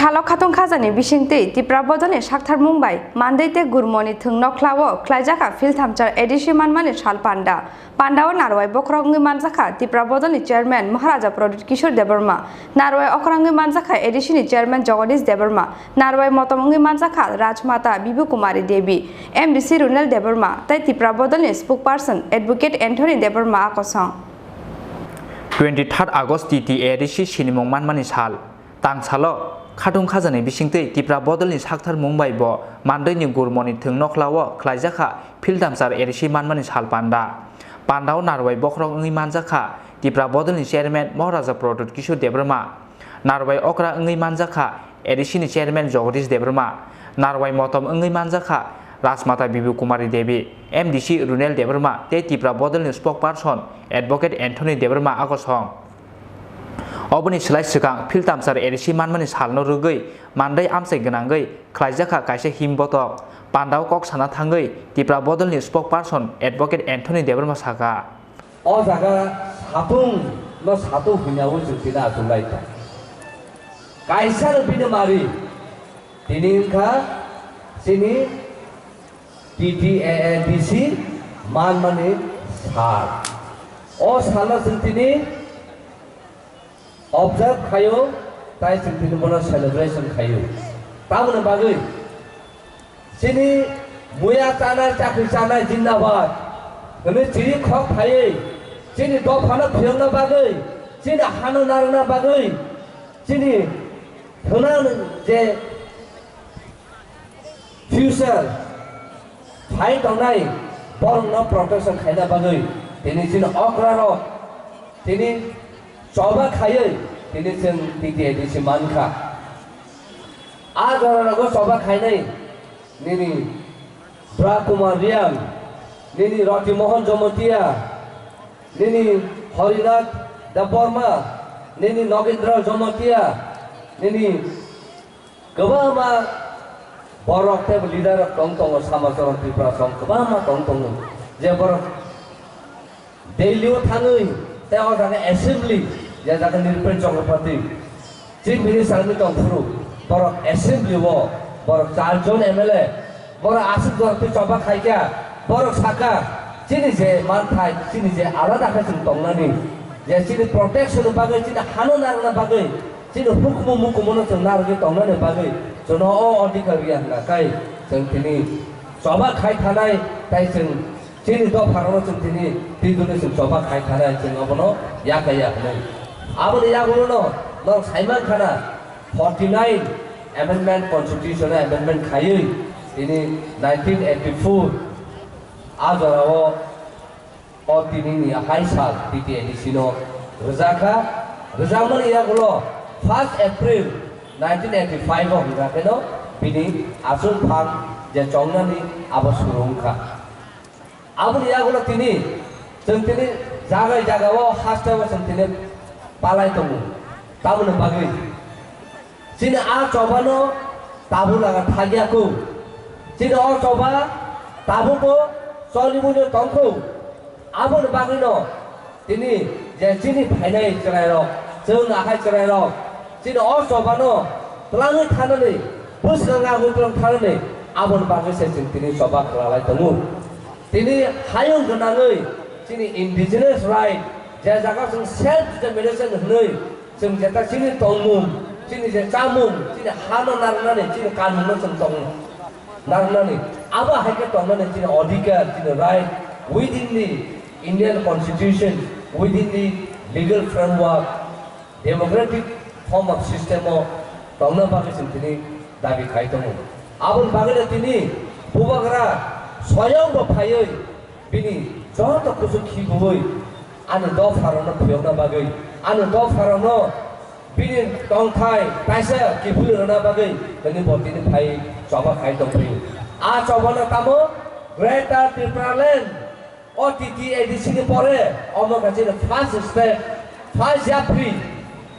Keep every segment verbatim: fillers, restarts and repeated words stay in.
Salo khatung khajani bisingtwi Tipra bodolni saktharmung bai mandwi tei gurmoni thwng nokhlao khlaijakha philthamchar A D C manmani sal panda. Pandao narwai bokhorok wngwi manjakha Tipra bodolni chairman Maharaja Pradyut Kishore Debbarma, narwai okra wngwi manjakha A D C ni chairman Jagadish Debbarma, narwai motom wngwi manjakha Rajmata Bibu Kumari Devi, M D C Runel Debbarma tei Tipra bodolni spokesperson Advocate Anthony Debbarma a kosong. Twenty third August T T A D C sinimung manmani sal. Tangsalo khatung khajani bisingtwi Tipra bodolni saktharmung bai bo mandwini gurmoni thwng nokhlao khlaijakha philthamchar A D C manmani sal panda. Pandao narwai bokhorok wngwi manjakha Tipra bodolni chairman Maharaja Pradyut Kishore Debbarma, narwai okra wngwi manjakha A D C ni chairman Jagadish Debbarma, narwai motom wngwi manjakha Rajmata Bibu Kumari Devi, M D C Runel Debbarma tei Tipra bodolni spokesperson Advocate Anthony Debbarma a kosong. Oboni slai swkang philthamchar A D C manmani salno rwgwi mandwi amchai gwnangwi khlaijakha kaisa himbotok. Pandao kok sana thangwi Tipra bodolni spokesperson Advocate Anthony Debbarma saka. O jaga satung no satung hwnyaui chwng tini achuk lai ta. Kaisa no bini mari tini wngkha chini T T A A D C manmani sal. O salno chwng tini observe khaio, tai chwng tini bono celebration khaio. Tamoni bagwi chini muya chanai, chakri chanai, jindabad hwnwi chiri khok phaiwi, chini dophano phiyokna bagwi, chini hano narwkna bagwi, chini thwnani je future phai tongnai borokno protection khaina bagwi tini chini okrarok tini choba khaiwi tini chwng T T A D C mankha. A jorarogo choba khainai nini Bra Kumar Riang, nini Roti Mohan Jomotia, nini Harinath Debbarma, nini Nogendra Jomotia, nini kwbangma borok tei leader rok tong tongo, Samajwara Tripura song kwbangma tong tongo, je borok Delhi o thangwi tei o jaga assembly, je jaga Nripen Chakraborty chief minister wngwi tong phuru, borok assembly o borok char jon M L A, borok aswk jora twi choba khaikha, borok sakha, chini je manthai, chini je alada khe chwng tongnani, je chini protection ni bagwi, chini hano narwkna bagwi, chini hukumu mukumu no chwng narwgwi tongnani bagwi chwngno o odhikar riya hwnkha khe chwng tini choba khai thanai tei chwng chini dopharokno chwng tini twi dune chwng choba khai thanai chwng obono yakha ya hwnwi. Aboni yagulono norok saiman khana forty nine amendment, constitution amendment khaiwi tini nineteen eighty four a jorao o tinini hai sal T T A D C no rwjakha. Rwjakmani yagulo first April nineteen eighty five o hwnka kheno bini achung phang je chongnani abo suru wngkha. Aboni yagulo tini chwng tini jagai jagao hasteo chwng tini palai tongo. Tamoni bagwi chini a chobano tabuk laga thagya kho. Chini o choba tabukbo cholibuino tongkho. Aboni bagwino tini je chini phainai chwrairok, chwng akhai chwrairok, chini o chobano twlangwi thanani, bwskango twlang thanani, aboni bagwi se chwng tini choba khwlalai tongo. Tini hayung gwnangwi chini indigenous right, je jaga chwng self determination hwnwi, chwng jeta chini tongmung, chini je chamung, chini hano narwknani, chini kanmungno chwng tong narwknani, abo hai khe tongnani chini odhikar, chini right within the Indian Constitution, within the legal framework, democratic form of system o tongna bagwi chwng tini dabi khai tongo. Aboni bagwino tini Bubagra soyong bo phaiwi bini joto kuchuk khibiwi ani dopharokno phiyokna bagwi, ani dopharokno bini tongthai kaisa kiphilwi rwna bagwi tini bo tini phai choba khai tongphio. A chobano tamo Greater Tipraland. O T T A D C ni pore omo khe chini first step, first yapri,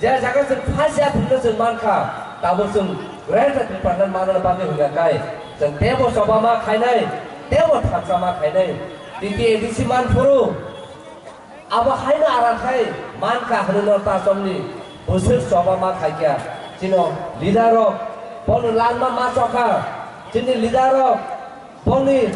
je jaga chwng first yapri no chwng mankha, tabuk chwng Greater Tipraland manna bagwi hwnka khe chwng teibo choba ma khainai, teibo thansa ma khainai. T T A D C man phuru abo haino aram khai mankha hwnwi no ta chomni bwswk choba ma khaikha. Chini leader rok bono langma ma chokha. Chini leader rok boni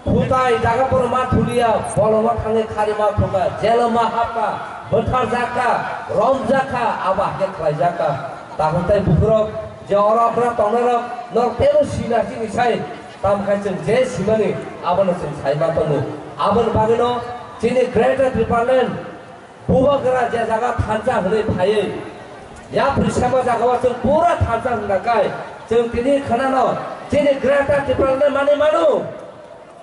phutai jaga bono ma thulia, bolongo thangwi khari ma thukha, jelo ma hapkha, bwthar jakha, rom jakha, abo hakhe khlai jakha. Takhuk tai bukhurok je oro okra tongnai rok, norok tebo sina sini sai, tamo khe chwng je simani abono chwng sai ma tongo. Aboni bagwino chini Greater Tipraland Bubagra je jaga thansa hwnwi phaiwi, yapri sema jagao chwng pura thansa hwnkha kai, chwng tini khwnano chini Greater Tipraland manwi mano.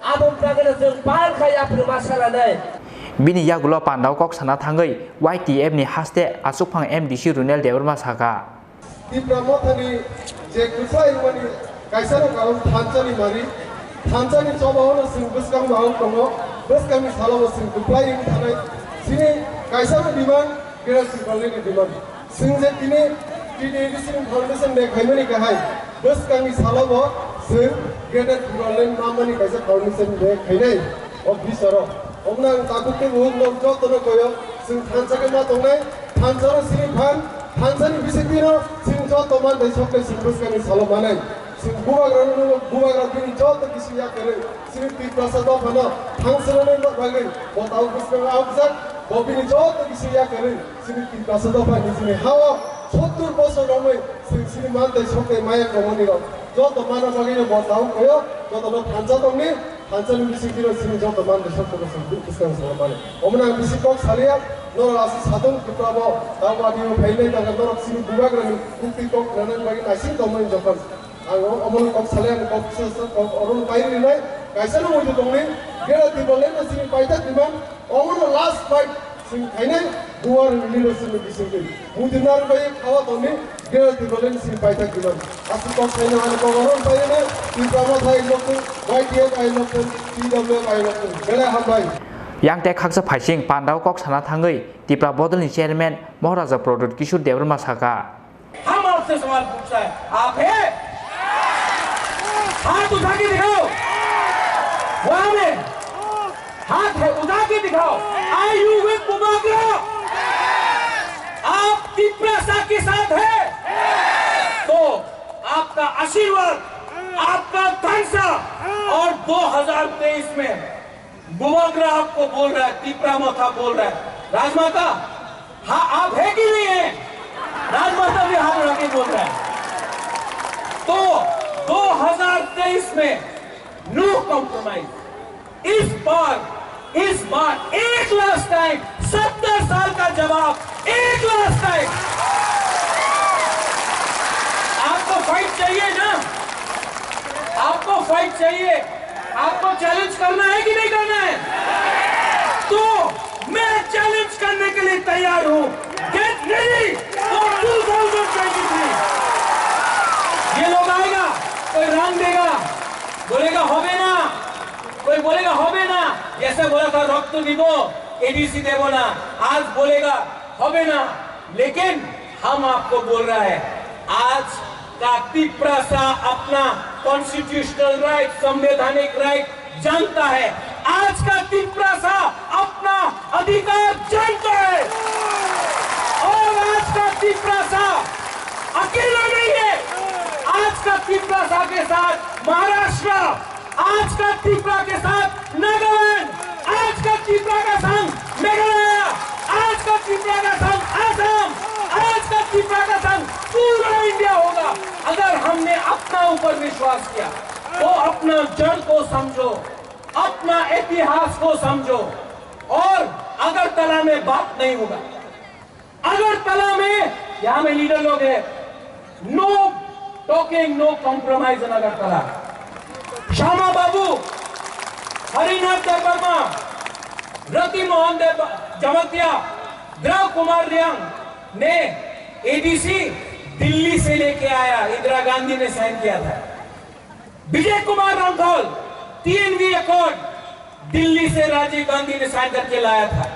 Aboni bagwino chwng pal kha yapri ma salanai. Bini yagulo pandao kok sana thangwi Y T F ni haste achukphang M D C Runel Debbarma sakha. Tipra Mothani je kwplai wngmani kaisa rok karon thansa ni mari, thansa ni choba o no chwng bwskang ma wng tongo, bwskang ni salo bo chwng kwplai wng thanai. Chini kaisa rok demand, Greater Tipraland ni demand. Chwng je tini T T A D C ni foundation day khaimani kahai, bwskang ni salo bo chwng Greater Tipraland mamani kaisa foundation day khainai. O bisaro. Omna ang takhuk tei buhuk nok jotono koyo, chwng thansa khe ma tongnai, thansa no sini phan, thansa ni bisingtwi no chwng joto man tei sok tei chwng bwskang ni salo manai. Chwng bubagra no, bubagra bini joto kisi yakarwi, chini Tiprasa dopha no thangsa rwnai bagwi bo tabuk bwskang o aokjak, bo bini joto kisi yakarwi, chini Tiprasa dopha ni chini ha o sottur bosor romwi chwng chini man tei sok tei maya kwmani rok joto mana bagwi no bo tabuk koyo, joto no thansa tongni. Thansa ni bisingtwi no chini joto man de sokto no chwng bwskang salo mani. Omo nang bisi kok salia, norok aswk sadon Tripura bo, tamo adi o phailai tangkha norok chini bubagra ni bukti kok nanani bagwi naising tongmani jokhon. Ang o-, omo no kok salia, ang kok sa-, sa-, kok oro no pai rinai, kaisa no muitu tongni, Greater Tipraland no chini paithak demand, omo no last fight chwng khainai, duar ni leadership ni bisingtwi. Muitu narwk bai khawa tongni, Greater Tipraland sini paithak diban. Aswk kok saino ano kok oro paino, Tipra Motha I love you, Y T F I love you, T W F I love you. Belai hambai. Yang tei khaksa phaising pandao kok sana thangwi Tipra Bodolni chairman Maharaja Pradyut Kishore Debbarma sakha. हम आपसे सवाल पूछता है, आप है? हाथ उठा के दिखाओ। वहां में हाथ है, उठा के दिखाओ। Are you with Bubagra? आप तिप्रासा के साथ है? तो आपका आशीर्वाद, आपका धनसा और दो हज़ार तेईस में बुबाग्रा आपको बोल रहा है, तिप्रा मोथा बोल रहा है। राजमाता, हाँ, आप है कि नहीं है? राजमाता भी हाथ उठा के बोल रहा है। तो दो हज़ार तेईस में no compromise। इस बार, इस बार एक लास्ट टाइम, सत्तर साल का जवाब, एक लास्ट टाइम। आपको फाइट चाहिए ना? आपको फाइट चाहिए? आपको चैलेंज करना है कि नहीं करना है? तो मैं चैलेंज करने के लिए तैयार हूं। Get ready for two thousand twenty three। ये लोग आएगा, कोई रंग देगा, बोलेगा, "होबे ना।" कोई बोलेगा, "होबे ना।" जैसे बोला था, "रक्त दीबो, एडीसी देबो ना।" आज बोलेगा, "होबे ना।" लेकिन हम आपको बोल रहा है, आज का तिप्रासा अपना कॉन्स्टिट्यूशनल राइट, संवैधानिक राइट जानता है। आज का तिप्रासा अपना अधिकार जानता है। और आज का तिप्रासा अकेला नहीं है। आज का तिप्रासा के साथ महाराष्ट्र, आज का तिप्रा के साथ नागालैंड, आज का तिप्रा का संग मेघालय, आज का तिप्रा का संग असम, आज का तिप्रा का संग पूरा इंडिया होगा। अगर हमने अपना ऊपर विश्वास किया, तो अपना जड़ को समझो, अपना इतिहास को समझो। और अगरतला में बात नहीं होगा। अगरतला में, यहाँ में लीडर लोग हैं, no talking, no compromise in Agartala. श्यामा बाबू, हरिनाथ देबबर्मा, रति मोहन देव जमातिया, द्रव कुमार रियांग ने एडीसी दिल्ली से लेके आया, इंदिरा गांधी ने साइन किया था। विजय कुमार राठौर, टीएनवी अकॉर्ड दिल्ली से राजीव गांधी ने साइन करके लाया था।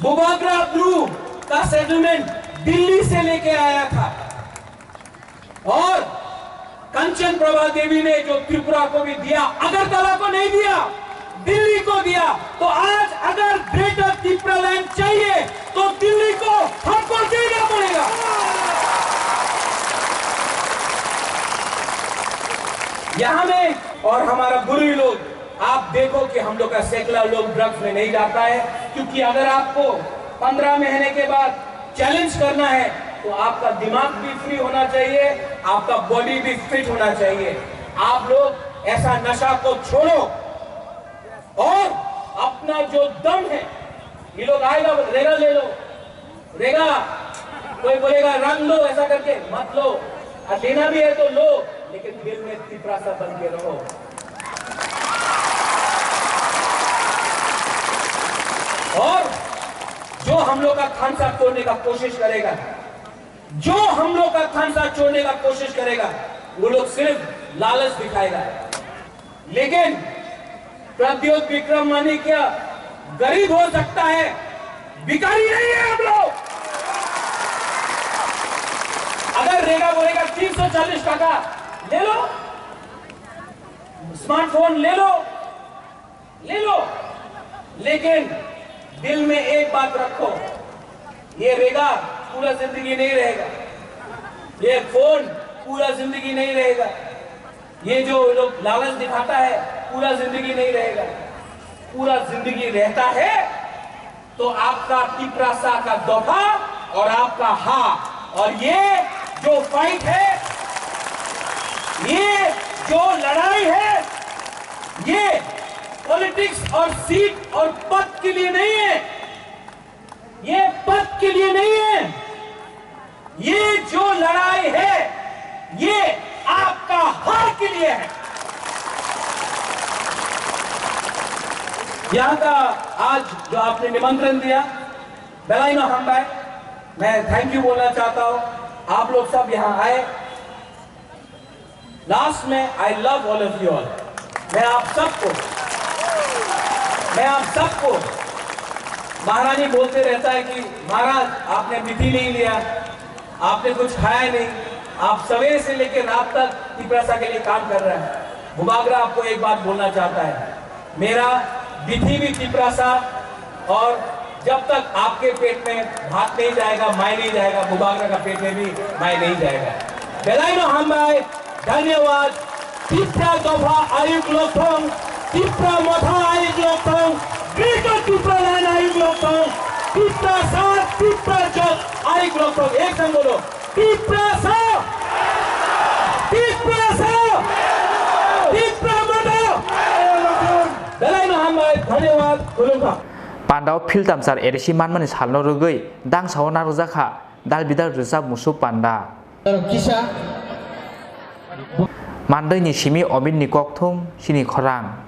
बुबाग्रा ब्रू का सेटलमेंट दिल्ली से लेके आया था। और कंचन प्रभा देवी ने जो त्रिपुरा को भी दिया, अगरतला को नहीं दिया, दिल्ली को दिया। तो आज अगर ग्रेटर तिप्रालैंड चाहिए तो दिल्ली को हमको देना पड़ेगा। यहाँ में और हमारा गुरु लोग, आप देखो कि हम लोग का सेकुलर लोग ड्रग्स में नहीं जाता है, क्योंकि अगर आपको पन्द्रह महीने के बाद चैलेंज करना है तो आपका दिमाग भी फ्री होना चाहिए, आपका बॉडी भी फिट होना चाहिए। आप लोग ऐसा नशा को छोड़ो और अपना जो दम है, ये लोग आएगा, रेगा ले लो, रेगा, कोई बोलेगा रंग लो, ऐसा करके मत लो, और लेना भी है तो लो, लेकिन दिल में तिपरासा बन के रहो। और जो हम लोग का खानसा तोड़ने का कोशिश करेगा, जो हम लोग का खानसा छोड़ने का कोशिश करेगा, वो लोग सिर्फ लालच दिखाएगा। लेकिन प्रद्योत विक्रम मानिक्य गरीब हो सकता है, भिखारी नहीं है हम लोग। अगर रेगा बोलेगा तीन सौ चालीस टका ले लो, स्मार्टफोन ले लो, ले लो, लेकिन दिल में एक बात रखो, ये रेगा पूरा जिंदगी नहीं रहेगा, ये फोन पूरा जिंदगी नहीं रहेगा, ये जो लोग लालच दिखाता है पूरा जिंदगी नहीं रहेगा। पूरा जिंदगी रहता है तो आपका तिपरासा का दोफा और आपका हा, और ये जो फाइट है, ये जो लड़ाई है, ये पॉलिटिक्स और सीट और पद के लिए नहीं है, ये पद के लिए नहीं है, ये जो लड़ाई है, ये आपका हार के लिए है। यहाँ का आज जो आपने निमंत्रण दिया, Belai no hambai, मैं थैंक यू बोलना चाहता हूँ। आप लोग सब यहाँ आए। लास्ट में, I love all of you all. मैं आप सबको, मैं आप सबको, महारानी बोलते रहता है कि महाराज, आपने बिथी नहीं लिया, आपने कुछ खाया नहीं, आप सवेरे से लेकर रात तक तिपरासा के लिए काम कर रहे हैं। बुबागरा आपको एक बात बोलना चाहता है, मेरा बिथी भी तिपरासा, और जब तक आपके पेट में भात नहीं जाएगा, माई नहीं जाएगा, बुबागरा का पेट में भी माई नहीं जाएगा। Belai no hambai, धन्यवाद। Tipra dopha ayuk lokthong, Tipra motha ayuk lokthong, Greater Tipraland ayuk lokthong, Tiprasa, Tipra jot ayuk lokthong. Ek sang bolo, Tiprasa! Tiprasa! Tipra motha! Belai no hambai, dhanyawad, khulumkha. Pandao philtamsar eresi manmani salno rwgwi dangsao narwkjakha dal bidal rwchap musuk panda. Kisa. Mandwini simi Omitni kokthum, chini khorang.